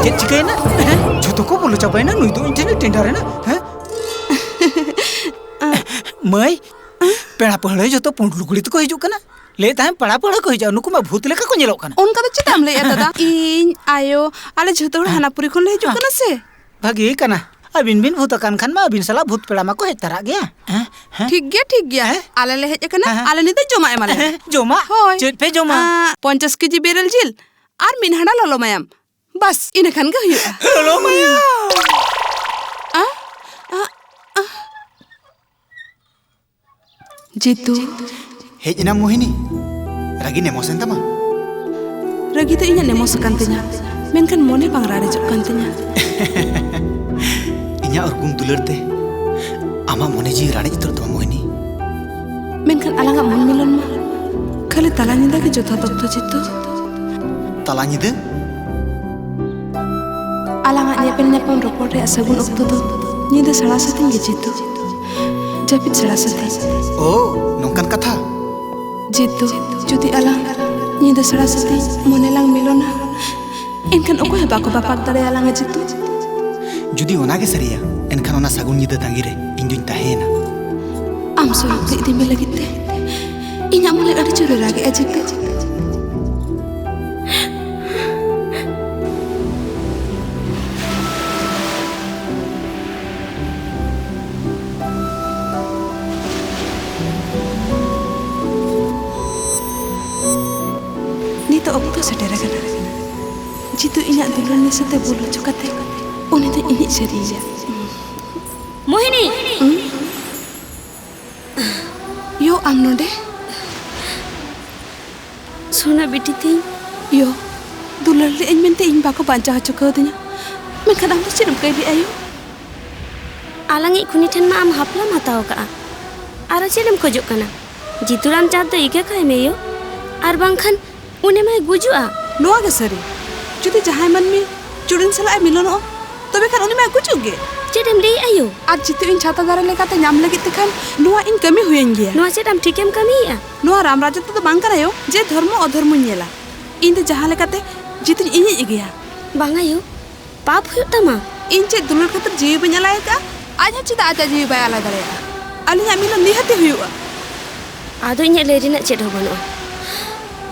ᱪᱮᱫ ᱪᱤᱠᱟᱹᱭᱮᱱᱟ? ᱦᱮᱸ? ᱡᱷᱚᱛᱚ ᱠᱚ ᱵᱚᱞᱚ ᱪᱟᱵᱟᱭᱮᱱᱟ, ᱱᱩᱭ ᱫᱚ ᱤᱧ ᱴᱷᱮᱱᱮ ᱴᱮᱸᱰᱟᱨ ᱮᱱᱟ᱾ ᱦᱮᱸ? ᱢᱟᱹᱭ, ᱯᱮᱲᱟ ᱯᱟᱹᱲᱦᱟᱹ ᱡᱷᱚᱛᱚ ᱯᱩᱸᱰ ᱞᱩᱜᱽᱲᱤ ᱛᱮᱠᱚ ᱦᱤᱡᱩᱜ ᱠᱟᱱᱟ᱾ ᱞᱟᱹᱭᱮᱫ ᱛᱟᱦᱮᱸᱫ ᱯᱮᱲᱟ ᱯᱟᱹᱲᱦᱟᱹ ᱠᱚ ᱦᱤᱡᱩᱜᱼᱟ, ᱱᱩᱠᱩ ᱢᱟ ᱵᱷᱩᱛ ᱞᱮᱠᱟ ᱠᱚ ᱧᱮᱞᱚᱜ ᱠᱟᱱᱟ᱾ ᱚᱱᱠᱟ ᱫᱚ ᱪᱮᱫᱟᱜ ᱮᱢ ᱞᱟᱹᱭᱮᱫᱼᱟ ᱫᱟᱫᱟ? ᱤᱧ, ᱟᱭᱳ, ᱟᱞᱮ ᱡᱷᱚᱛᱚ ᱦᱚᱲ ᱦᱮᱸ᱾ ᱦᱟᱱᱟᱯᱩᱨᱤ ᱠᱷᱚᱱ ᱞᱮ ᱦᱤᱡᱩᱜ ᱦᱮᱸ᱾ ᱠᱟᱱᱟ ᱥᱮ᱾ ᱵᱷᱟᱜᱮ ᱠᱟᱱᱟ, ᱟᱹᱵᱤᱱ ᱵᱤᱱ ᱵᱷᱩᱛ ᱟᱠᱟᱱ ᱠᱷᱟᱱ ᱢᱟ ᱟᱹᱵᱤᱱ ᱥᱟᱞᱟᱜ ᱵᱷᱩᱛ ᱯᱮᱲᱟ ᱢᱟᱠᱚ ᱦᱮᱡ ᱛᱟᱨᱟᱜ ᱜᱮᱭᱟ᱾ ᱦᱮᱸ? ᱦᱮᱸ? ᱴᱷᱤᱠ ᱜᱮᱭᱟ, ᱴᱷᱤᱠ ᱜᱮᱭᱟ᱾ ᱦᱮᱸ? ᱟᱞᱮ ᱞᱮ ᱦᱮᱡ ᱟᱠᱟᱱᱟ, ᱦᱮᱸ, ᱦᱮᱸ᱾ ᱟᱞᱮ ᱱᱤᱛ ᱫᱚ ᱡᱚᱢᱟᱜ ᱮᱢᱟᱞᱮ ᱯᱮ᱾ ᱦᱮᱸ, ᱡᱚᱢᱟᱜ? ᱦᱳᱭ᱾ ᱪᱮᱫ ᱯᱮ ᱡᱚᱢᱟ? ᱟᱸ, ᱯᱚᱧᱪᱟᱥ ᱠᱮᱡᱤ ᱵᱮᱨᱮᱞ ᱡᱤᱞ ᱟᱨ ᱢᱤᱫ ᱦᱟᱸᱰᱟ ᱞᱚᱞᱚ ᱢᱟᱭᱟᱢ᱾ ᱵᱟᱥ, ᱤᱱᱟᱹ ᱠᱷᱟᱱ ᱜᱮ ᱦᱩᱭᱩᱜᱼᱟ᱾ ᱞᱚᱞᱚ ᱢᱟᱭᱟᱢ? ᱟ? ᱟ? ᱟ? ᱡᱤᱛᱩ᱾ ᱦᱮᱡ ᱮᱱᱟᱢ ᱢᱳᱦᱤᱱᱤ? ᱨᱟᱹᱜᱤ ᱱᱮᱢᱚᱥ ᱮᱱ ᱛᱟᱢᱟ? ᱨᱟᱹᱜᱤ ᱫᱚ ᱤᱧᱟᱜ ᱱᱮᱢᱚᱥ ᱟᱠᱟᱱ ᱛᱤᱧᱟ, ᱢᱮᱱᱠᱷᱟᱱ ᱢᱚᱱᱮ ᱵᱟᱝ ᱨᱟᱲᱮᱡᱚᱜ ᱠᱟᱱ ᱛᱤᱧᱟ᱾ ᱤᱧᱟᱜ ᱩᱨᱜᱩᱢ ᱫᱩᱞᱟᱹᱲ ᱛᱮ ᱟᱢᱟᱜ ᱢᱚᱱᱮ ᱡᱤᱣᱤ ᱨᱟᱲᱮᱡ ᱩᱛᱟᱹᱨ ᱛᱟᱢᱟ ᱢᱳᱦᱤᱱᱤ᱾ ᱢᱮᱱᱠᱷᱟᱱ ᱟᱞᱟᱝᱟᱜ ᱢᱚᱱ ᱢᱤᱞᱚᱱ ᱢᱟ ᱠᱷᱟᱹᱞᱤ ᱛᱟᱞᱟ ᱧᱤᱫᱟᱹ ᱜᱮ ᱡᱚᱛᱷᱟᱛ ᱚᱠᱛᱚ ᱡᱤᱛᱩ᱾ ᱛᱟᱞᱟ ᱧᱤᱫᱟᱹ? ᱟᱞᱟᱝᱟᱜ ᱧᱮᱯᱮᱞ ᱧᱟᱯᱟᱢ ᱨᱚᱯᱚᱲ ᱨᱮᱭᱟᱜ ᱥᱟᱹᱜᱩᱱ ᱚᱠᱛᱚ ᱫᱚ ᱧᱤᱫᱟᱹ ᱥᱟᱲᱟ ᱥᱟᱹᱛᱤᱧ ᱜᱮ ᱡᱤᱛᱩ᱾ ᱡᱟᱹᱯᱤᱫ ᱥᱮᱬᱟ ᱥᱟᱹᱛᱤᱧ᱾ ᱳ, ᱱᱚᱝᱠᱟᱱ ᱠᱟᱛᱷᱟ᱾ ᱡᱤᱛᱩ, ᱡᱩᱫᱤ ᱟᱞᱟᱝ ᱧᱤᱫᱟᱹ ᱥᱮᱬᱟ ᱥᱟᱹᱛᱤᱧ ᱢᱚᱱᱮ ᱞᱟᱝ ᱢᱤᱞᱚᱱᱟ, ᱮᱱᱠᱷᱟᱱ ᱚᱠᱚᱭ ᱦᱚᱸ ᱵᱟᱠᱚ ᱵᱟᱯᱟᱜ ᱫᱟᱲᱮᱭᱟᱞᱟᱝᱟ ᱡᱤᱛᱩ᱾ ᱡᱩᱫᱤ ᱚᱱᱟ ᱜᱮ ᱥᱟᱹᱨᱤᱭᱟ, ᱮᱱᱠᱷᱟᱱ ᱚᱱᱟ ᱥᱟᱹᱜᱩᱱ ᱧᱤᱫᱟᱹ ᱛᱟᱺᱜᱤ ᱨᱮ ᱤᱧ ᱫᱩᱧ ᱛᱟᱦᱮᱸᱭᱮᱱᱟ᱾ ᱟᱢ ᱥᱩᱞᱩᱠ ᱛᱮ ᱤᱫᱤ ᱢᱮ ᱞᱟᱹᱜᱤᱫ ᱛᱮ ᱤᱧᱟᱜ ᱢᱚᱱᱮ ᱟᱹᱰᱤ ᱡᱳᱨᱮ ᱨᱟᱜᱮᱜᱼᱟ ᱡᱤᱛᱩ᱾ ᱱᱤᱛᱚᱜ ᱚᱠᱛᱚ ᱥᱮᱴᱮᱨ ᱟᱠᱟᱱᱟ᱾ ᱡᱤᱛᱩ ᱤᱧᱟᱜ ᱫᱩᱞᱟᱹᱲ ᱱᱮᱥᱟ ᱛᱮ ᱵᱩᱞ ᱦᱚᱪᱚ ᱠᱟᱛᱮ ᱩᱱᱤ ᱫᱚ ᱤᱧᱤᱡ ᱥᱟᱹᱨᱤᱭᱟ᱾ ᱢᱳᱦᱤᱱᱤ! ᱦᱩᱸ? ᱭᱳ, ᱟᱢ ᱱᱚᱰᱮ? ᱥᱳᱱᱟ ᱵᱤᱴᱤ ᱛᱤᱧ᱾ ᱭᱳ, ᱫᱩᱞᱟᱹᱲ ᱞᱮᱫ ᱟᱹᱧ ᱢᱮᱱᱛᱮ ᱤᱧ ᱵᱟᱠᱚ ᱵᱟᱧᱪᱟᱣ ᱦᱚᱪᱚ ᱠᱟᱣᱫᱤᱧᱟ, ᱢᱮᱱᱠᱷᱟᱱ ᱟᱢ ᱫᱚ ᱪᱮᱫ ᱮᱢ ᱠᱟᱹᱭ ᱞᱮᱫᱼᱟ ᱭᱳ? ᱟᱞᱟᱝᱤᱡ ᱠᱷᱩᱱᱤ ᱴᱷᱮᱱ ᱢᱟ ᱟᱢ ᱦᱟᱯᱞᱟᱢ ᱦᱟᱛᱟᱣ ᱟᱠᱟᱫᱼᱟ, ᱟᱨᱚ ᱪᱮᱫ ᱮᱢ ᱠᱷᱚᱡᱚᱜ ᱠᱟᱱᱟ? ᱡᱤᱛᱩ ᱨᱟᱢᱪᱟᱸᱫᱽ ᱫᱚ ᱤᱠᱟᱹ ᱠᱟᱭ ᱢᱮ ᱭᱳ, ᱟᱨ ᱵᱟᱝᱠᱷᱟᱱ ᱩᱱᱤ ᱢᱟᱭ ᱜᱩᱡᱩᱜᱼᱟ᱾ ᱱᱚᱣᱟ ᱜᱮ ᱥᱟᱹᱨᱤ, ᱡᱩᱫᱤ ᱡᱟᱦᱟᱸᱭ ᱢᱟᱹᱱᱢᱤ ᱪᱩᱲᱤᱱ ᱥᱟᱞᱟᱜ ᱮ ᱢᱤᱞᱚᱱᱚᱜᱼᱟ, ᱛᱚᱵᱮ ᱠᱷᱟᱱ ᱩᱱᱤ ᱢᱟᱭ ᱜᱩᱡᱩᱜ ᱜᱮ᱾ ᱪᱮᱫ ᱮᱢ ᱞᱟᱹᱭᱮᱫᱼᱟ ᱭᱳ? ᱟᱨ ᱡᱤᱛᱩ ᱤᱧ ᱪᱷᱟᱛᱟ ᱫᱟᱨᱮ ᱞᱮᱠᱟᱛᱮ ᱧᱟᱢ ᱞᱟᱹᱜᱤᱫ ᱛᱮ ᱠᱷᱟᱱ ᱱᱚᱣᱟ ᱤᱧ ᱠᱟᱹᱢᱤ ᱦᱩᱭᱟᱹᱧ ᱜᱮᱭᱟ᱾ ᱱᱚᱣᱟ ᱪᱮᱫ ᱟᱢ ᱴᱷᱤᱠᱮᱢ ᱠᱟᱹᱢᱤᱭᱮᱫᱼᱟ? ᱱᱚᱣᱟ ᱨᱟᱢ ᱨᱟᱡᱽᱡᱚ ᱫᱚ ᱵᱟᱝ ᱠᱟᱱᱟ ᱭᱳ, ᱡᱮ ᱫᱷᱚᱨᱢᱚ ᱚᱫᱷᱚᱨᱢᱚᱧ ᱧᱮᱞᱟ᱾ ᱤᱧ ᱫᱚ ᱡᱟᱦᱟᱸ ᱞᱮᱠᱟᱛᱮ ᱡᱤᱛᱩᱧ ᱤᱧᱤᱡ ᱜᱮᱭᱟ᱾ ᱵᱟᱝᱟ ᱭᱳ, ᱯᱟᱯ ᱦᱩᱭᱩᱜ ᱛᱟᱢᱟ᱾ ᱤᱧ ᱪᱮᱫ ᱫᱩᱞᱟᱹᱲ ᱠᱷᱟᱹᱛᱤᱨ ᱡᱤᱣᱤ ᱵᱟᱹᱧ ᱟᱞᱟᱭ ᱟᱠᱟᱫᱼᱟ? ᱟᱡ ᱦᱚᱸ ᱪᱮᱫᱟᱜ ᱟᱡᱟᱜ ᱡᱤᱣᱤ ᱵᱟᱭ ᱟᱞᱟᱭ ᱫᱟᱲᱮᱭᱟᱜᱼᱟ? ᱟᱹᱞᱤᱧᱟᱜ ᱢᱤᱞᱚᱱ ᱱᱤᱦᱟᱹᱛᱤ ᱦᱩᱭᱩᱜᱼᱟ᱾ ᱟᱫᱚ ᱤᱧᱟᱹᱜ ᱞᱟᱹᱭ ᱨᱮᱱᱟᱜ ᱪᱮᱫ ᱦᱚᱸ ᱵᱟᱹᱱᱩᱜᱼᱟ᱾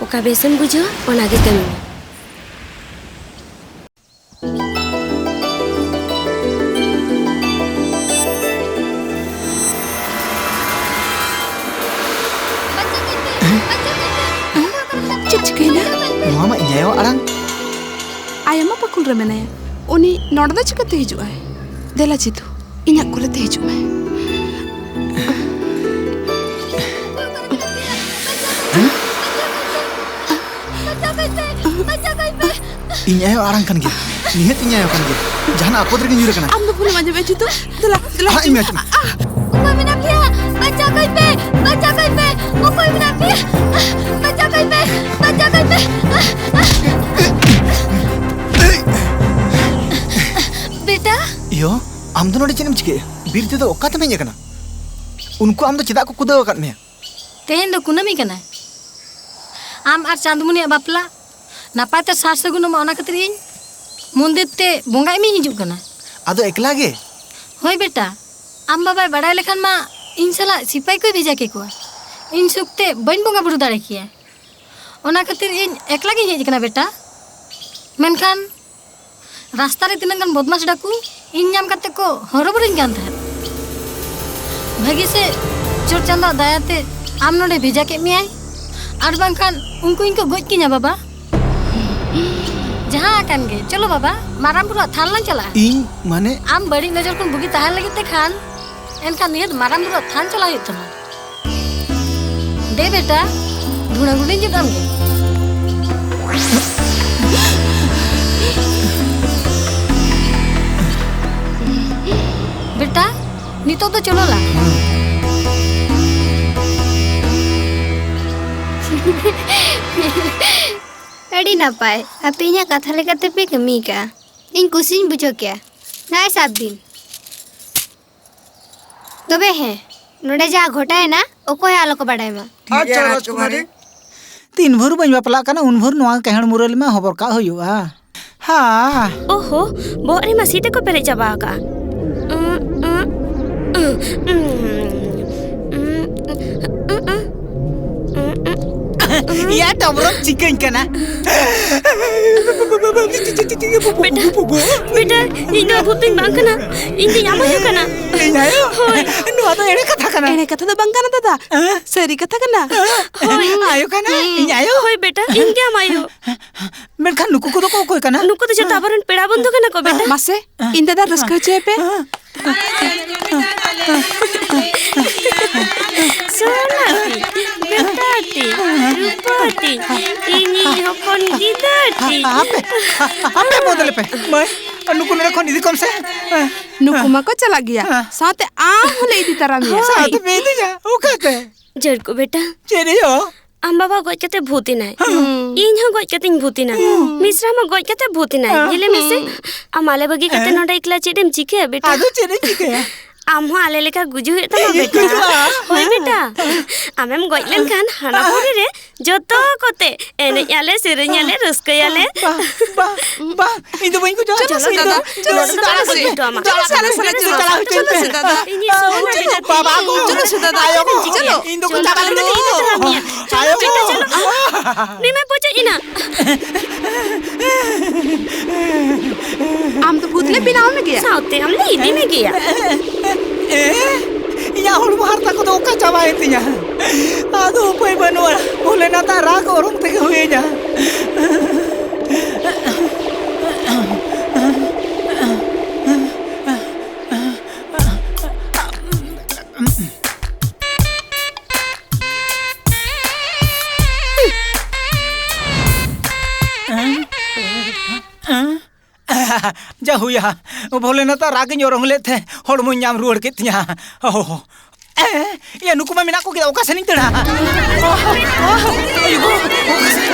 ᱚᱠᱟ ᱵᱮᱥᱮᱢ ᱵᱩᱡᱷᱟᱹᱣᱟ, ᱚᱱᱟ ᱜᱮ ᱠᱟᱹᱢᱤ ᱢᱮ᱾ ᱪᱮᱫ ᱪᱤᱠᱟᱹᱭᱮᱱᱟ? ᱱᱚᱣᱟ ᱢᱟ ᱤᱧ ᱟᱭᱳᱣᱟᱜ ᱟᱲᱟᱝ᱾ ᱟᱭᱳ ᱢᱟ ᱯᱟᱹᱠᱩᱞ ᱨᱮ ᱢᱮᱱᱟᱭᱟ, ᱩᱱᱤ ᱱᱚᱰᱮ ᱫᱚ ᱪᱤᱠᱟᱹᱛᱮ ᱦᱤᱡᱩᱜ ᱟᱭ? ᱫᱮᱞᱟ ᱡᱤᱛᱩ, ᱤᱧᱟᱜ ᱠᱚᱞᱮ ᱛᱮ ᱦᱤᱡᱩᱜ ᱢᱮ᱾ ᱤᱧ ᱟᱭᱳ ᱟᱲᱟᱝ ᱠᱟᱱ ᱜᱮᱭᱟ᱾ ᱱᱤᱦᱟᱹᱛ ᱤᱧ ᱟᱭᱳ ᱠᱟᱱ ᱜᱮᱭᱟ᱾ ᱡᱟᱦᱟᱱᱟᱜ ᱟᱯᱚᱫ ᱨᱮᱜᱮ ᱧᱩᱨ ᱟᱠᱟᱱᱟ᱾ ᱟᱢ ᱫᱚ ᱵᱷᱩᱞᱮᱢ ᱟᱸᱡᱚᱢᱮᱫᱼᱟ ᱡᱤᱛᱩ᱾ ᱫᱮᱞᱟ, ᱫᱮᱞᱟ ᱦᱟᱸᱜ ᱦᱤᱡᱩᱜ ᱤᱧ ᱢᱮ ᱢᱮ᱾ ᱟᱸᱡᱚᱢᱟ᱾ ᱚᱠᱚᱭ ᱢᱮᱱᱟᱜ ᱯᱮᱭᱟ? ᱵᱟᱧᱪᱟᱣ ᱠᱟᱹᱧ ᱯᱮ, ᱵᱟᱧᱪᱟᱣ ᱠᱟᱹᱧ ᱯᱮ᱾ ᱚᱠᱚᱭ ᱢᱮᱱᱟᱜ ᱯᱮᱭᱟ? ᱵᱟᱧᱪᱟᱣ ᱠᱟᱹᱧ ᱯᱮ, ᱵᱟᱧᱪᱟᱣ ᱠᱟᱹᱧ ᱯᱮ᱾ ᱵᱮᱴᱟ᱾ ᱤᱭᱳ, ᱟᱢ ᱫᱚ ᱱᱚᱰᱮ ᱪᱮᱫ ᱮᱢ ᱪᱤᱠᱟᱹᱭᱮᱫᱼᱟ? ᱵᱤᱨ ᱛᱮᱫᱚ ᱚᱠᱟ ᱛᱮᱢ ᱦᱮᱡ ᱟᱠᱟᱱᱟ? ᱩᱱᱠᱩ ᱟᱢ ᱫᱚ ᱪᱮᱫᱟᱜ ᱠᱚ ᱠᱩᱫᱟᱹᱣ ᱟᱠᱟᱫ ᱢᱮᱭᱟ? ᱛᱮᱦᱮᱧ ᱫᱚ ᱠᱩᱱᱟᱹᱢᱤ ᱠᱟᱱᱟ᱾ ᱟᱢ ᱟᱨ ᱪᱟᱸᱫᱽᱢᱩᱱᱤᱭᱟᱜ ᱵᱟᱯᱞᱟ ᱱᱟᱯᱟᱭ ᱛᱮ ᱥᱟᱨ ᱥᱟᱹᱜᱩᱱᱚᱜ ᱢᱟ, ᱚᱱᱟ ᱠᱷᱟᱹᱛᱤᱨ ᱤᱧ ᱢᱚᱱᱫᱤᱨ ᱛᱮ ᱵᱚᱸᱜᱟ ᱮᱢᱤᱧ ᱦᱤᱡᱩᱜ ᱠᱟᱱᱟ᱾ ᱟᱫᱚ ᱮᱠᱞᱟ ᱜᱮ? ᱦᱳᱭ ᱵᱮᱴᱟ, ᱟᱢ ᱵᱟᱵᱟᱭ ᱵᱟᱲᱟᱭ ᱞᱮᱠᱷᱟᱱ ᱢᱟ ᱤᱧ ᱥᱟᱞᱟᱜ ᱥᱤᱯᱟᱹᱦᱤ ᱠᱚᱭ ᱵᱷᱮᱡᱟ ᱠᱮᱠᱚᱣᱟ᱾ ᱤᱧ ᱥᱩᱠ ᱛᱮ ᱵᱟᱹᱧ ᱵᱚᱸᱜᱟ ᱵᱩᱨᱩ ᱫᱟᱲᱮ ᱠᱮᱭᱟ᱾ ᱚᱱᱟ ᱠᱷᱟᱹᱛᱤᱨ ᱤᱧ ᱮᱠᱞᱟ ᱜᱤᱧ ᱦᱮᱡ ᱟᱠᱟᱱᱟ ᱵᱮᱴᱟ᱾ ᱢᱮᱱᱠᱷᱟᱱ ᱨᱟᱥᱛᱟ ᱨᱮ ᱛᱤᱱᱟᱹᱜ ᱜᱟᱱ ᱵᱚᱫᱢᱟᱥ ᱰᱟᱠᱩ ᱤᱧ ᱧᱟᱢ ᱠᱟᱛᱮ ᱠᱚ ᱦᱚᱨᱚᱵᱚᱨᱚᱧ ᱠᱟᱱ ᱛᱟᱦᱮᱸᱫ᱾ ᱵᱷᱟᱹᱜᱤ ᱥᱮ ᱪᱚᱴ ᱪᱟᱸᱫᱳᱣᱟᱜ ᱫᱟᱭᱟᱛᱮ ᱟᱢ ᱱᱚᱰᱮ ᱵᱷᱮᱡᱟ ᱠᱮᱫ ᱢᱮᱭᱟᱭ, ᱟᱨ ᱵᱟᱝᱠᱷᱟᱱ ᱩᱱᱠᱩ ᱤᱧ ᱠᱚ ᱜᱚᱡ ᱠᱤᱧᱟ ᱵᱟᱵᱟ᱾ ᱡᱟᱦᱟᱸ ᱟᱠᱟᱱ ᱜᱮ, ᱪᱚᱞᱚ ᱵᱟᱵᱟ, ᱢᱟᱨᱟᱝ ᱵᱩᱨᱩᱣᱟᱜ ᱛᱷᱟᱱ ᱞᱟᱝ ᱪᱟᱞᱟᱜᱼᱟ᱾ ᱤᱧ ᱢᱟᱱᱮ ᱟᱢ ᱵᱟᱹᱲᱤᱡ ᱱᱚᱡᱚᱨ ᱠᱷᱚᱱ ᱵᱩᱜᱤ ᱛᱟᱦᱮᱱ ᱞᱟᱹᱜᱤᱫ ᱛᱮ ᱠᱷᱟᱱ, ᱮᱱᱠᱷᱟᱱ ᱱᱤᱦᱟᱹᱛ ᱢᱟᱨᱟᱝ ᱵᱩᱨᱩᱣᱟᱜ ᱛᱷᱟᱱ ᱪᱟᱞᱟᱜ ᱦᱩᱭᱩᱜ ᱛᱟᱢᱟ᱾ ᱫᱮ ᱵᱮᱴᱟ, ᱫᱷᱩᱬᱟᱹ ᱜᱩᱸᱰᱟᱹᱧ ᱡᱩᱛ ᱟᱢ ᱜᱮ᱾ ᱵᱮᱴᱟ, ᱱᱤᱛᱚᱜ ᱫᱚ ᱪᱚᱞᱚ ᱞᱟᱝ᱾ ᱟᱹᱰᱤ ᱱᱟᱯᱟᱭ, ᱟᱯᱮ ᱤᱧᱟᱹᱜ ᱠᱟᱛᱷᱟ ᱞᱮᱠᱟᱛᱮ ᱯᱮ ᱠᱟᱹᱢᱤ ᱠᱟᱜᱼᱟ᱾ ᱤᱧ ᱠᱩᱥᱤᱧ ᱵᱩᱡᱷᱟᱹᱣ ᱠᱮᱜᱼᱟ᱾ ᱱᱚᱜᱼᱚᱭ ᱥᱟᱵ ᱵᱤᱱ᱾ ᱛᱚᱵᱮ ᱦᱮᱸ, ᱱᱚᱰᱮ ᱡᱟᱦᱟᱸ ᱜᱷᱚᱴᱟᱣᱮᱱᱟ, ᱚᱠᱚᱭ ᱦᱚᱸ ᱟᱞᱚ ᱠᱚ ᱵᱟᱰᱟᱭ ᱢᱟ᱾ ᱟᱪᱪᱷᱟ, ᱟᱪᱪᱷᱟ, ᱨᱟᱡᱽᱠᱩᱢᱟᱨᱤ᱾ ᱨᱟᱡᱽᱠᱩᱢᱟᱨᱤ᱾ ᱛᱤᱱ ᱵᱷᱳᱨ ᱵᱟᱹᱧ ᱵᱟᱯᱞᱟᱜ ᱠᱟᱱᱟ, ᱩᱱ ᱵᱷᱳᱨ ᱱᱚᱣᱟ ᱠᱮᱦᱮᱲ ᱢᱩᱨᱟᱹᱞᱤ ᱢᱟ ᱦᱚᱵᱚᱨ ᱠᱟᱜ ᱦᱩᱭᱩᱜᱼᱟ᱾ ᱦᱟ᱾ ᱳᱦᱳ, ᱵᱚᱦᱚᱜ ᱨᱮᱢᱟ ᱥᱤ ᱛᱮᱠᱚ ᱯᱮᱨᱮᱡ ᱪᱟᱵᱟ ᱟᱠᱟᱜᱼᱟ᱾ ᱭᱟ, ᱰᱚᱵᱨᱚᱢ ᱪᱤᱠᱟᱹᱧ ᱠᱟᱱᱟ? ᱵᱮᱴᱟ, ᱵᱮᱴᱟ, ᱤᱧ ᱫᱚ ᱵᱷᱩᱛᱩᱧ ᱵᱟᱝ ᱠᱟᱱᱟ, ᱤᱧ ᱫᱚ ᱟᱢ ᱟᱭᱳ ᱠᱟᱱᱟ᱾ ᱤᱧ ᱟᱭᱳ? ᱦᱳᱭ᱾ ᱱᱚᱣᱟ ᱫᱚ ᱮᱲᱮ ᱠᱟᱛᱷᱟ ᱠᱟᱱᱟ᱾ ᱮᱲᱮ ᱠᱟᱛᱷᱟ ᱫᱚ ᱵᱟᱝ ᱠᱟᱱᱟ ᱫᱟᱫᱟ, ᱦᱮᱸ? ᱥᱟᱹᱨᱤ ᱠᱟᱛᱷᱟ ᱠᱟᱱᱟ᱾ ᱦᱳᱭ᱾ ᱟᱭᱳ ᱠᱟᱱᱟ? ᱤᱧ ᱟᱭᱳ? ᱦᱳᱭ ᱵᱮᱴᱟ, ᱤᱧ ᱜᱮ ᱟᱢ ᱟᱭᱳ᱾ ᱢᱮᱱᱠᱷᱟᱱ ᱱᱩᱠᱩ ᱠᱚᱫᱚ ᱠᱚ ᱚᱠᱚᱭ ᱠᱟᱱᱟ? ᱱᱩᱠᱩ ᱫᱚ ᱡᱚᱛᱚ ᱟᱵᱚᱨᱮᱱ ᱯᱮᱲᱟ ᱵᱚᱱᱫᱷᱩ ᱠᱟᱱᱟ ᱠᱚ ᱵᱮᱴᱟ᱾ ᱢᱟᱥᱮ, ᱤᱧ ᱫᱟᱫᱟ ᱨᱟᱹᱥᱠᱟᱹ ᱦᱚᱪᱚᱭᱮ ᱯᱮ᱾ ᱥᱳᱱᱟ ᱛᱤᱧ, ᱵᱮᱴᱟ ᱛᱤᱧ, ᱨᱩᱯᱟᱹ ᱛᱤᱧ, ᱤᱧᱤᱡ ᱦᱚᱯᱚᱱ ᱜᱤᱫᱟᱹᱨ ᱛᱤᱧ᱾ ᱦᱟᱯᱮ, ᱦᱟᱯᱮ ᱵᱚᱫᱚᱞ ᱯᱮ᱾ ᱢᱟᱹᱭ, ᱱᱩᱠᱩ ᱱᱚᱰᱮ ᱠᱷᱚᱱ ᱤᱫᱤ ᱠᱚᱢ ᱥᱮ᱾ ᱱᱩᱠᱩ ᱢᱟᱠᱚ ᱪᱟᱞᱟᱜ ᱜᱮᱭᱟ, ᱦᱮᱸ᱾ ᱥᱟᱶᱛᱮ ᱟᱢ ᱦᱚᱸᱞᱮ ᱤᱫᱤ ᱛᱟᱨᱟ ᱢᱮᱭᱟ᱾ ᱦᱳᱭ᱾ ᱥᱟᱶᱛᱮ ᱯᱮ ᱤᱫᱤᱧᱟ? ᱚᱠᱟᱛᱮ? ᱡᱷᱟᱹᱲᱠᱩ ᱵᱮᱴᱟ᱾ ᱪᱮᱫ ᱦᱩᱭᱩᱜᱼᱟ? ᱟᱢ ᱵᱟᱵᱟ ᱜᱚᱡ ᱠᱟᱛᱮ ᱵᱷᱩᱛ ᱮᱱᱟᱭ᱾ ᱦᱮᱸ᱾ ᱤᱧ ᱦᱚᱸ ᱜᱚᱡ ᱠᱟᱛᱮᱧ ᱵᱷᱩᱛ ᱮᱱᱟ᱾ ᱦᱮᱸ᱾ ᱢᱤᱥᱨᱟ ᱢᱟ ᱜᱚᱡ ᱠᱟᱛᱮ ᱵᱷᱩᱛ ᱮᱱᱟᱭ᱾ ᱦᱮᱸ᱾ ᱧᱮᱞᱮ ᱢᱮᱥᱮ᱾ ᱦᱮᱸ᱾ ᱟᱢ ᱟᱞᱮ ᱵᱟᱹᱜᱤ ᱠᱟᱛᱮ ᱦᱮᱸ᱾ ᱱᱚᱰᱮ ᱮᱠᱞᱟ ᱪᱮᱫ ᱮᱢ ᱪᱤᱠᱟᱹᱭᱟ ᱵᱮᱴᱟ? ᱟᱫᱚ ᱪᱮᱫ ᱤᱧ ᱪᱤᱠᱟᱹᱭᱟ? ᱟᱢ ᱦᱚᱸ ᱟᱞᱮ ᱞᱮᱠᱟ ᱜᱩᱡᱩᱜ ᱦᱩᱭᱩᱜ ᱛᱟᱢᱟ, ᱤᱧ ᱵᱮᱴᱟ᱾ ᱜᱩᱡᱩᱜᱼᱟ? ᱦᱳᱭ, ᱵᱮᱴᱟ᱾ ᱟᱢᱮᱢ ᱜᱚᱡ ᱞᱮᱱᱠᱷᱟᱱ ᱦᱟᱱᱟ ᱯᱩᱨᱤ ᱨᱮ ᱡᱚᱛᱚ ᱠᱚᱛᱮ ᱮᱱᱮᱡ ᱟᱞᱮ, ᱥᱮᱨᱮᱧ ᱟᱞᱮ, ᱨᱟᱹᱥᱠᱟᱹᱭᱟᱞᱮ᱾ ᱵᱟ, ᱵᱟ, ᱵᱟ, ᱤᱧ ᱫᱚ ᱵᱟᱹᱧ ᱜᱩᱡᱩᱜᱼᱟ᱾ ᱪᱚᱞᱚ ᱥᱮ ᱤᱧ ᱫᱚ ᱫᱟᱫᱟ, ᱪᱚᱞᱚ ᱥᱮ ᱫᱟᱫᱟ, ᱪᱚᱞᱚ ᱥᱮ ᱫᱟᱫᱟ᱾ ᱪᱟᱞᱟᱣ ᱦᱚᱪᱚᱧ ᱯᱮ᱾ ᱤᱧᱤᱧ ᱥᱚᱦᱚᱨ ᱱᱟ ᱵᱮᱴᱟ᱾ ᱵᱟᱵᱟ ᱠᱚ, ᱪᱚᱞᱚ ᱥᱮ ᱫᱟᱫᱟ, ᱟᱭᱳ ᱠᱚ, ᱪᱚᱞᱚ᱾ ᱤᱧ ᱫᱚᱠᱚ ᱪᱟᱵᱟ ᱜᱤᱰᱤ ᱠᱟᱹᱧ ᱫᱚ᱾ ᱟᱭᱳ ᱠᱚ᱾ ᱱᱩᱭ ᱢᱟ ᱯᱚᱪᱚᱡ ᱮᱱᱟ᱾ ᱟᱢ ᱫᱚ ᱵᱷᱩᱛ ᱞᱮ ᱵᱮᱱᱟᱣ ᱢᱮᱜᱮᱭᱟ᱾ ᱥᱟᱶᱛᱮ ᱟᱢ ᱞᱮ ᱤᱫᱤ ᱢᱮᱜᱮᱭᱟ᱾ ᱮ? ᱤᱧᱟᱹᱜ ᱦᱚᱲᱢᱚ ᱦᱟᱨᱛᱟ ᱠᱚᱫᱚ ᱚᱠᱟ ᱪᱟᱵᱟᱭᱮᱱ ᱛᱤᱧᱟ? ᱟᱫᱚ ᱩᱯᱟᱹᱭ ᱵᱟᱹᱱᱩᱜᱼᱟ, ᱵᱷᱳᱞᱮᱱᱟᱛᱷᱟᱜ ᱨᱟᱜ ᱚᱨᱚᱝ ᱛᱮᱜᱮ ᱦᱩᱭ ᱤᱧᱟ᱾ ᱡᱟ ᱦᱩᱭᱟ, ᱵᱷᱳᱞᱮᱱᱟᱛᱷᱟᱜ ᱨᱟᱜ ᱤᱧ ᱚᱨᱚᱝ ᱞᱮᱫ ᱛᱮ ᱦᱚᱲᱢᱚᱧ ᱧᱟᱢ ᱨᱩᱣᱟᱹᱲ ᱠᱮᱫ ᱛᱤᱧᱟ᱾ ᱳᱦ, ᱮ, ᱭᱟ, ᱱᱩᱠᱩ ᱢᱟ ᱢᱮᱱᱟᱜ ᱠᱚᱜᱮ, ᱚᱠᱟ ᱥᱮᱱᱤᱧ ᱫᱟᱹᱲᱟ? ᱟᱭᱳ, ᱚᱠᱟ ᱥᱮᱱ?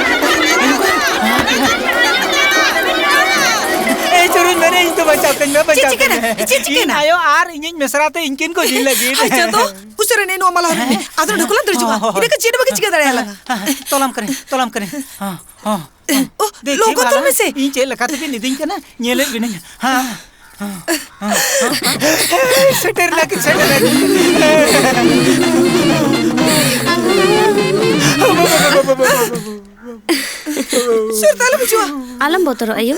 ᱮᱭ, ᱪᱩᱨᱩᱡ ᱢᱮ ᱨᱮ, ᱤᱧ ᱫᱚ ᱵᱟᱧᱪᱟᱣ ᱠᱟᱹᱧ ᱢᱮ, ᱪᱮᱫ ᱵᱟᱧᱪᱟᱣ ᱪᱤᱠᱟᱹᱭᱱᱟ? ᱠᱟᱹᱧ ᱢᱮ᱾ ᱪᱮᱫ ᱪᱤᱠᱟᱹᱭᱱᱟ? ᱤᱧ ᱟᱭᱳ ᱟᱨ ᱤᱧᱤᱡ ᱢᱮᱥᱨᱟ ᱛᱮ ᱤᱧᱠᱤᱱ ᱠᱚ ᱡᱤᱞ ᱞᱟᱹᱜᱤᱫ᱾ ᱟᱭ ᱪᱟᱸᱫᱚ, ᱩᱥᱟᱹᱨᱟ ᱱᱮ ᱱᱚᱣᱟ ᱢᱟᱞᱟ ᱦᱚᱨᱚᱜ ᱢᱮ᱾ ᱟᱫᱚ ᱱᱚᱰᱮ ᱠᱷᱚᱱᱟᱜ ᱫᱟᱹᱲ ᱦᱤᱡᱩᱜᱼᱟ᱾ ᱦᱚᱸ, ᱦᱚᱸ, ᱤᱱᱟᱹ ᱠᱷᱟᱱ ᱪᱮᱫ ᱦᱚᱸ ᱵᱟᱠᱚ ᱪᱤᱠᱟᱹ ᱫᱟᱲᱮᱭᱟᱞᱟᱝᱟ᱾ ᱦᱮᱸ, ᱦᱮᱸ, ᱛᱚᱞᱟᱢ ᱠᱟᱹᱱᱟᱹᱧ, ᱛᱚᱞᱟᱢ ᱠᱟᱹᱱᱟᱹᱧ᱾ ᱦᱚᱸ, ᱦᱚᱸ, ᱦᱚᱸ᱾ ᱳ, ᱫᱮᱠᱷᱤ ᱞᱚᱜᱚᱱ ᱛᱚᱞ ᱵᱷᱟᱞᱟ, ᱢᱮᱥᱮ᱾ ᱤᱧ ᱪᱮᱫ ᱞᱮᱠᱟ ᱛᱮᱵᱤᱱ ᱤᱫᱤᱧ ᱠᱟᱱᱟ, ᱧᱮᱞᱮᱫ ᱵᱤᱱᱟᱹᱧ᱾ ᱦᱮᱸ, ᱦᱮᱸ, ᱦᱮᱸ, ᱦᱮᱸ᱾ ᱥᱮᱴᱮᱨ ᱮᱱᱟ ᱠᱤᱱ, ᱥᱮᱴᱮᱨ ᱮᱱᱟ᱾ ᱥᱩᱨ ᱛᱮ ᱟᱞᱚᱢ ᱦᱤᱡᱩᱜᱼᱟ᱾ ᱟᱞᱚᱢ ᱵᱚᱛᱚᱨᱚᱜ ᱟᱭᱳ᱾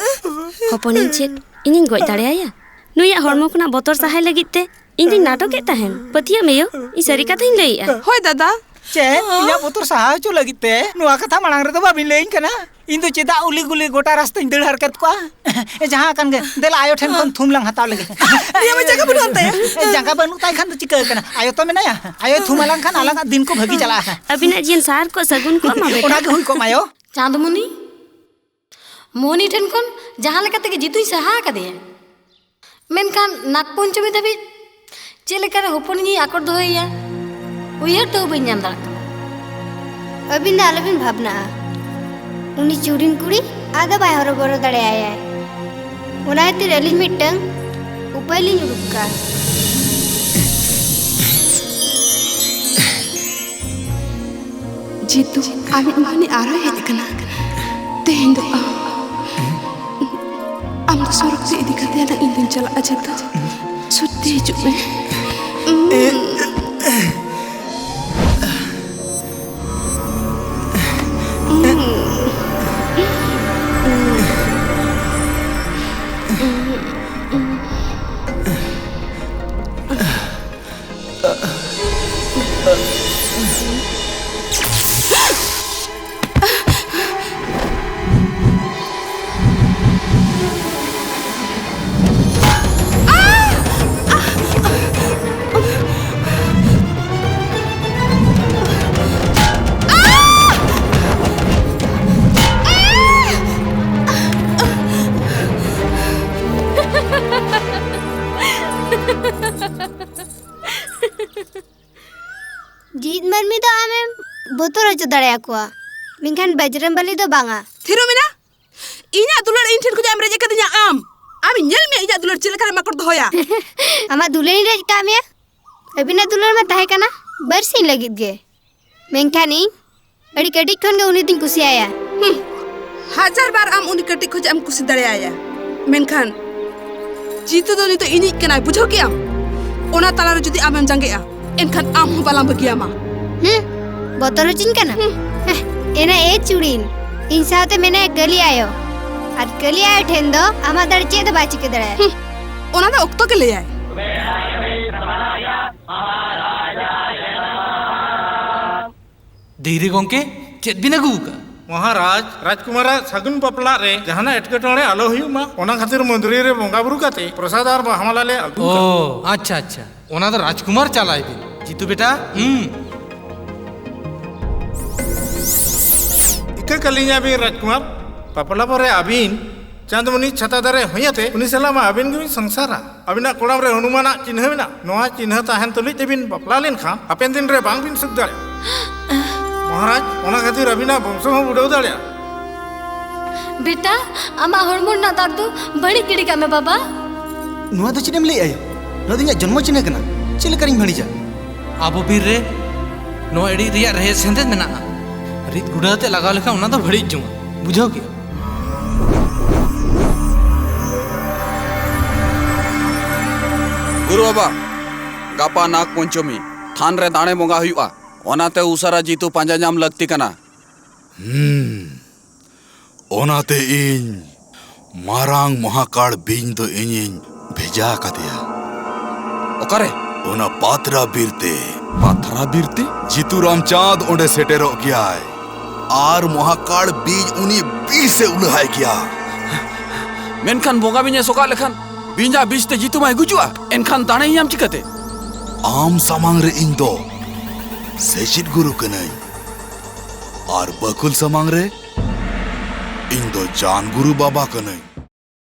ᱦᱚᱯᱚᱱᱤᱧ ᱪᱮᱫ ᱤᱧᱤᱧ ᱜᱚᱡ ᱫᱟᱲᱮᱭᱟᱭᱟ? ᱱᱩᱭᱟᱜ ᱦᱚᱲᱢᱚ ᱠᱷᱚᱱᱟᱜ ᱵᱚᱛᱚᱨ ᱥᱟᱦᱟᱭ ᱞᱟᱹᱜᱤᱫ ᱛᱮ ᱤᱧ ᱫᱩᱧ ᱱᱟᱴᱚᱠᱮᱫ ᱛᱟᱦᱮᱱ᱾ ᱯᱟᱹᱛᱭᱟᱹᱜ ᱢᱮ ᱭᱳ, ᱤᱧ ᱥᱟᱹᱨᱤ ᱠᱟᱛᱷᱟᱧ ᱞᱟᱹᱭᱮᱜᱼᱟ᱾ ᱦᱳᱭ ᱫᱟᱫᱟ᱾ ᱪᱮᱫ? ᱤᱧᱟᱹᱜ ᱵᱚᱛᱚᱨ ᱥᱟᱦᱟ ᱦᱚᱪᱚ ᱞᱟᱹᱜᱤᱫ ᱛᱮ ᱱᱚᱣᱟ ᱠᱟᱛᱷᱟ ᱢᱟᱲᱟᱝ ᱨᱮᱫᱚ ᱵᱟᱵᱤᱱ ᱞᱟᱹᱭᱟᱹᱧ ᱠᱟᱱᱟ? ᱤᱧ ᱫᱚ ᱪᱮᱫᱟᱜ ᱩᱞᱤ ᱜᱩᱞᱤ ᱜᱚᱴᱟ ᱨᱟᱥᱛᱟᱧ ᱫᱟᱹᱲ ᱦᱟᱨᱠᱮᱛ ᱠᱚᱜᱼᱟ? ᱡᱟᱦᱟᱸ ᱠᱟᱱ ᱜᱮ, ᱫᱮᱞᱟ ᱟᱭᱳ ᱴᱷᱮᱱ ᱠᱷᱚᱱ ᱛᱷᱩᱢ ᱞᱟᱝ ᱦᱟᱛᱟᱣ ᱞᱮᱜᱮ᱾ ᱱᱤᱭᱟᱹ ᱢᱟ ᱡᱟᱸᱜᱟ ᱵᱟᱹᱱᱩᱜ ᱟᱱ ᱛᱟᱭᱟ᱾ ᱡᱟᱸᱜᱟ ᱵᱟᱹᱱᱩᱜ ᱛᱟᱭ ᱠᱷᱟᱱ ᱫᱚ ᱪᱤᱠᱟᱹ ᱠᱟᱱᱟ? ᱟᱭᱳ ᱛᱚ ᱢᱮᱱᱟᱭᱟ᱾ ᱟᱭᱳᱭ ᱛᱷᱩᱢ ᱟᱞᱟᱝ ᱠᱷᱟᱱ ᱟᱞᱟᱝᱟᱜ ᱫᱤᱱ ᱠᱚ ᱵᱷᱟᱹᱜᱤ ᱪᱟᱞᱟᱜᱼᱟ᱾ ᱟᱹᱵᱤᱱᱟᱜ ᱡᱤᱭᱚᱱ ᱥᱟᱨ ᱠᱚᱜ ᱥᱟᱹᱜᱩᱱ ᱠᱚᱜ ᱢᱟ ᱵᱮᱴᱟ᱾ ᱚᱱᱟ ᱜᱮ ᱦᱩᱭ ᱠᱚᱜ ᱢᱟ ᱟᱭᱳ᱾ ᱪᱟᱸᱫᱽᱢᱩᱱᱤ, ᱢᱳᱦᱚᱱᱤ ᱴᱷᱮᱱ ᱠᱷᱚᱱ ᱡᱟᱦᱟᱸ ᱞᱮᱠᱟ ᱛᱮᱜᱮ ᱡᱤᱛᱩᱧ ᱥᱟᱦᱟ ᱟᱠᱟᱫᱮᱭᱟ, ᱢᱮᱱᱠᱷᱟᱱ ᱱᱟᱜᱽ ᱯᱚᱧᱪᱚᱢᱤ ᱫᱷᱟᱹᱵᱤᱡ ᱪᱮᱫ ᱞᱮᱠᱟᱨᱮ ᱦᱚᱯᱚᱱᱤᱧ ᱟᱠᱚᱴ ᱫᱚᱦᱚᱭᱮᱭᱟ, ᱩᱭᱦᱟᱹᱨ ᱛᱮᱦᱚᱸ ᱵᱟᱹᱧ ᱧᱟᱢ ᱫᱟᱲᱮᱭᱟᱜ ᱠᱟᱱᱟ᱾ ᱟᱹᱵᱤᱱ ᱫᱚ ᱟᱞᱚᱵᱤᱱ ᱵᱷᱟᱵᱽᱱᱟᱜᱼᱟ, ᱩᱱᱤ ᱪᱩᱨᱤᱱ ᱠᱩᱲᱤ ᱟᱫᱚ ᱵᱟᱭ ᱦᱚᱨᱚᱵᱚᱨᱚ ᱫᱟᱲᱮᱭᱟᱭᱟᱭ᱾ ᱚᱱᱟ ᱠᱷᱟᱹᱛᱤᱨ ᱟᱹᱞᱤᱧ ᱢᱤᱫᱴᱟᱝ ᱩᱯᱟᱹᱭ ᱞᱤᱧ ᱩᱰᱩᱠ ᱠᱟᱜᱼᱟ᱾ ᱡᱤᱛᱩ, ᱟᱢᱤᱡ ᱢᱟᱹᱱᱤ ᱟᱨᱦᱚᱸᱭ ᱦᱮᱡ ᱟᱠᱟᱱᱟ᱾ ᱛᱮᱦᱮᱧ ᱫᱚ ᱟᱢ, ᱟᱢ ᱫᱚ ᱥᱚᱨᱚᱜ ᱛᱮ ᱤᱫᱤ ᱠᱟᱛᱮ ᱟᱞᱟᱝ ᱤᱧ ᱫᱩᱧ ᱪᱟᱞᱟᱜᱼᱟ ᱡᱤᱛᱩ᱾ ᱥᱚᱛᱛᱤ ᱦᱤᱡᱩᱜ ᱢᱮ᱾ ᱡᱤᱣᱤᱫ ᱢᱟᱹᱱᱢᱤ ᱫᱚ ᱟᱢᱮᱢ ᱵᱚᱛᱚᱨ ᱦᱚᱪᱚ ᱫᱟᱲᱮᱭᱟᱠᱚᱣᱟ, ᱢᱮᱱᱠᱷᱟᱱ ᱵᱟᱡᱽᱨᱚᱝ ᱵᱟᱞᱤ ᱫᱚ ᱵᱟᱝᱟ᱾ ᱛᱷᱤᱨᱚᱜ ᱢᱮ ᱱᱟ᱾ ᱤᱧᱟᱜ ᱫᱩᱞᱟᱹᱲ ᱤᱧ ᱴᱷᱮᱱ ᱠᱷᱚᱱᱟᱜ ᱮᱢ ᱨᱮᱡ ᱟᱠᱟᱫᱤᱧᱟ ᱟᱢ᱾ ᱟᱢᱤᱧ ᱧᱮᱞ ᱢᱮᱭᱟ ᱤᱧᱟᱜ ᱫᱩᱞᱟᱹᱲ ᱪᱮᱫ ᱞᱮᱠᱟ ᱨᱮᱢ ᱟᱠᱚᱴ ᱫᱚᱦᱚᱭᱟ᱾ ᱟᱢᱟᱜ ᱫᱩᱞᱟᱹᱲᱤᱧ ᱨᱮᱡ ᱠᱟᱜ ᱢᱮᱭᱟ? ᱟᱹᱵᱤᱱᱟᱜ ᱫᱩᱞᱟᱹᱲ ᱢᱟ ᱛᱟᱦᱮᱸ ᱠᱟᱱᱟ ᱵᱟᱨᱥᱤᱧ ᱞᱟᱹᱜᱤᱫ ᱜᱮ, ᱢᱮᱱᱠᱷᱟᱱ ᱤᱧ ᱟᱹᱰᱤ ᱠᱟᱹᱴᱤᱡ ᱠᱷᱚᱱ ᱜᱮ ᱩᱱᱤ ᱫᱩᱧ ᱠᱩᱥᱤᱭᱟᱭᱟ᱾ ᱦᱩᱸ, ᱦᱟᱡᱟᱨ ᱵᱟᱨ ᱟᱢ ᱩᱱᱤ ᱠᱟᱹᱴᱤᱡ ᱠᱷᱚᱱᱟᱜ ᱮᱢ ᱠᱩᱥᱤ ᱫᱟᱲᱮᱭᱟᱭᱟ, ᱢᱮᱱᱠᱷᱟᱱ ᱡᱤᱛᱩ ᱫᱚ ᱱᱤᱛᱚᱜ ᱤᱧᱤᱡ ᱠᱟᱱᱟᱭ, ᱵᱩᱡᱷᱟᱹᱣ ᱠᱮᱜᱼᱟᱢ? ᱚᱱᱟ ᱛᱟᱞᱟᱨᱮ ᱡᱩᱫᱤ ᱟᱢᱮᱢ ᱡᱟᱸᱜᱮᱜᱼᱟ, ᱮᱱᱠᱷᱟᱱ ᱟᱢ ᱦᱚᱸ ᱵᱟᱞᱟᱝ ᱵᱟᱹᱜᱤᱭᱟᱢᱟ᱾ ᱦᱩᱸ, ᱵᱚᱛᱚᱨ ᱦᱚᱪᱚᱧ ᱠᱟᱱᱟ? ᱦᱩᱸ᱾ ᱦᱮᱸ, ᱮᱱᱟ ᱮ ᱪᱩᱲᱤᱱ, ᱤᱧ ᱥᱟᱶᱛᱮ ᱢᱮᱱᱟᱭᱟ ᱠᱟᱹᱞᱤ ᱟᱭᱳ, ᱟᱨ ᱠᱟᱹᱞᱤ ᱟᱭᱳ ᱴᱷᱮᱱ ᱫᱚ ᱟᱢᱟᱜ ᱫᱟᱲᱮ ᱪᱮᱫ ᱦᱚᱸ ᱵᱟᱭ ᱪᱤᱠᱟᱹ ᱫᱟᱲᱮᱭᱟᱜᱼᱟ᱾ ᱦᱩᱸ, ᱚᱱᱟ ᱫᱚ ᱚᱠᱛᱚ ᱜᱮ ᱞᱟᱹᱭᱟᱭ᱾ ᱫᱷᱤᱨᱤ ᱜᱚᱢᱠᱮ, ᱪᱮᱫ ᱵᱤᱱ ᱟᱹᱜᱩ ᱟᱠᱟᱫ? ᱢᱚᱦᱟᱨᱟᱡᱽ, ᱨᱟᱡᱽᱠᱩᱢᱟᱨᱟᱜ ᱥᱟᱹᱜᱩᱱ ᱵᱟᱯᱞᱟ ᱨᱮ ᱡᱟᱦᱟᱱᱟᱜ ᱮᱴᱠᱮᱴᱚᱬᱮ ᱟᱞᱚ ᱦᱩᱭᱩᱜ ᱢᱟ, ᱚᱱᱟ ᱠᱷᱟᱹᱛᱤᱨ ᱢᱚᱱᱫᱤᱨ ᱨᱮ ᱵᱚᱸᱜᱟ ᱵᱩᱨᱩ ᱠᱟᱛᱮ ᱯᱨᱚᱥᱟᱫ ᱟᱨ ᱵᱟᱦᱟᱢᱟᱞᱟ ᱞᱮ ᱟᱹᱜᱩ ᱟᱠᱟᱫ᱾ ᱚ, ᱟᱪᱪᱷᱟ, ᱟᱪᱪᱷᱟ᱾ ᱚᱱᱟ ᱫᱚ ᱨᱟᱡᱽᱠᱩᱢᱟᱨ ᱪᱟᱞᱟᱭ ᱵᱤᱱ᱾ ᱡᱤᱛᱩ ᱵᱮᱴᱟ, ᱦᱩᱸ᱾ ᱤᱠᱟᱹ ᱠᱟᱹᱞᱤᱧᱟ ᱵᱤᱱ ᱨᱟᱡᱽᱠᱩᱢᱟᱨ, ᱵᱟᱯᱞᱟ ᱯᱚᱨᱮ ᱟᱹᱵᱤᱱ ᱪᱟᱸᱫᱽᱢᱩᱱᱤ ᱪᱷᱟᱛᱟ ᱫᱟᱨᱮ ᱦᱩᱭ ᱟᱛᱮ ᱩᱱᱤ ᱥᱟᱞᱟᱜ ᱢᱟ ᱟᱹᱵᱤᱱ ᱜᱮᱵᱤᱱ ᱥᱚᱝᱥᱟᱨᱟ᱾ ᱟᱹᱵᱤᱱᱟᱜ ᱠᱚᱲᱟᱢ ᱨᱮ ᱦᱚᱱᱩᱢᱟᱱᱟᱜ ᱪᱤᱱᱦᱟᱹ ᱢᱮᱱᱟᱜᱼᱟ᱾ ᱱᱚᱣᱟ ᱪᱤᱱᱦᱟᱹ ᱛᱟᱦᱮᱱ ᱛᱩᱞᱩᱡ ᱛᱮᱵᱤᱱ ᱵᱟᱯᱞᱟ ᱞᱮᱱᱠᱷᱟᱱ ᱦᱟᱯᱮᱱ ᱫᱤᱱ ᱨᱮ ᱵᱟᱝ ᱵᱤᱱ ᱥᱩᱠ ᱫᱟᱲᱮᱭᱟᱜᱼᱟ᱾ ᱢᱚᱦᱟᱨᱟᱡᱽ, ᱚᱱᱟ ᱠᱷᱟᱹᱛᱤᱨ ᱟᱹᱵᱤᱱᱟᱜ ᱵᱚᱝᱥᱚ ᱦᱚᱸ ᱩᱰᱟᱹᱣ ᱫᱟᱲᱮᱭᱟᱜᱼᱟ᱾ ᱵᱮᱴᱟ, ᱟᱢᱟᱜ ᱦᱚᱲᱢᱚ ᱨᱮᱱᱟᱜ ᱫᱟᱜᱽ ᱫᱚ ᱵᱟᱹᱲᱤᱡ ᱜᱤᱰᱤ ᱠᱟᱜ ᱢᱮ, ᱵᱟᱵᱟ᱾ ᱱᱚᱣᱟ ᱫᱚ ᱪᱮᱫ ᱮᱢ ᱞᱟᱹᱭᱮᱜᱼᱟ ᱭᱳ? ᱱᱚᱣᱟ ᱫᱚ ᱤᱧᱟᱹᱜ ᱡᱚᱱᱢᱚ ᱪᱤᱱᱦᱟᱹ ᱠᱟᱱᱟ᱾ ᱪᱮᱫ ᱞᱮᱠᱟᱨᱤᱧ ᱵᱷᱟᱹᱲᱤᱡᱟ? ᱟᱵᱚ ᱵᱤᱨ ᱨᱮ ᱱᱚᱣᱟ ᱮᱲᱮ ᱨᱮᱭᱟᱜ ᱨᱮᱦᱮᱫ ᱥᱮᱸᱫᱮᱫ ᱢᱮᱱᱟᱜᱼᱟ᱾ ᱨᱤᱫ ᱜᱩᱰᱟᱹ ᱟᱛᱮ ᱞᱟᱜᱟᱣ ᱞᱮᱠᱷᱟᱱ ᱚᱱᱟ ᱫᱚ ᱵᱟᱹᱲᱤᱡ ᱡᱚᱝᱟ, ᱵᱩᱡᱷᱟᱹᱣ ᱠᱮᱫ? ᱜᱩᱨᱩ ᱵᱟᱵᱟ, ᱜᱟᱯᱟ ᱱᱟᱜᱽ ᱯᱚᱧᱪᱚᱢᱤ, ᱛᱷᱟᱱ ᱨᱮ ᱫᱟᱲᱮ ᱵᱚᱸᱜᱟ ᱦᱩᱭᱩᱜᱼᱟ, ᱚᱱᱟᱛᱮ ᱩᱥᱟᱹᱨᱟ ᱡᱤᱛᱩ ᱯᱟᱸᱡᱟ ᱧᱟᱢ ᱞᱟᱹᱠᱛᱤ ᱠᱟᱱᱟ᱾ ᱦᱩᱸ, ᱚᱱᱟᱛᱮ ᱤᱧ ᱢᱟᱨᱟᱝ ᱢᱚᱦᱟᱠᱟᱲ ᱵᱤᱧ ᱫᱚ ᱤᱧᱤᱧ ᱵᱷᱮᱡᱟ ᱟᱠᱟᱫᱮᱭᱟ᱾ ᱚᱠᱟᱨᱮ? ᱚᱱᱟ ᱯᱟᱛᱷᱨᱟ ᱵᱤᱨ ᱛᱮ᱾ ᱯᱟᱛᱷᱨᱟ ᱵᱤᱨ ᱛᱮ? ᱡᱤᱛᱩ ᱨᱟᱢᱪᱟᱸᱫᱽ ᱚᱸᱰᱮ ᱥᱮᱴᱮᱨᱚᱜ ᱜᱮᱭᱟᱭ ᱟᱨ ᱢᱚᱦᱟᱠᱟᱲ ᱵᱤᱧ ᱩᱱᱤ ᱵᱤᱥ ᱮ ᱩᱞᱟᱹᱦᱟᱭ ᱜᱮᱭᱟ᱾ ᱢᱮᱱᱠᱷᱟᱱ ᱵᱚᱸᱜᱟ ᱵᱤᱧ ᱮ ᱥᱚᱠᱟᱜ ᱞᱮᱠᱷᱟᱱ ᱵᱤᱧᱟᱜ ᱵᱤᱥ ᱛᱮ ᱡᱤᱛᱩ ᱢᱟᱭ ᱜᱩᱡᱩᱜᱼᱟ, ᱮᱱᱠᱷᱟᱱ ᱫᱟᱲᱮᱭᱟᱢ ᱪᱤᱠᱟᱹᱛᱮ? ᱟᱢ ᱥᱟᱢᱟᱝ ᱨᱮ ᱤᱧ ᱫᱚ ᱥᱮᱪᱮᱫ ᱜᱩᱨᱩ ᱠᱟᱹᱱᱟᱹᱧ ᱟᱨ ᱵᱟᱹᱠᱩᱞ ᱥᱟᱢᱟᱝ ᱨᱮ ᱤᱧ ᱫᱚ ᱡᱟᱱ ᱜᱩᱨᱩ ᱵᱟᱵᱟ ᱠᱟᱹᱱᱟᱹᱧ᱾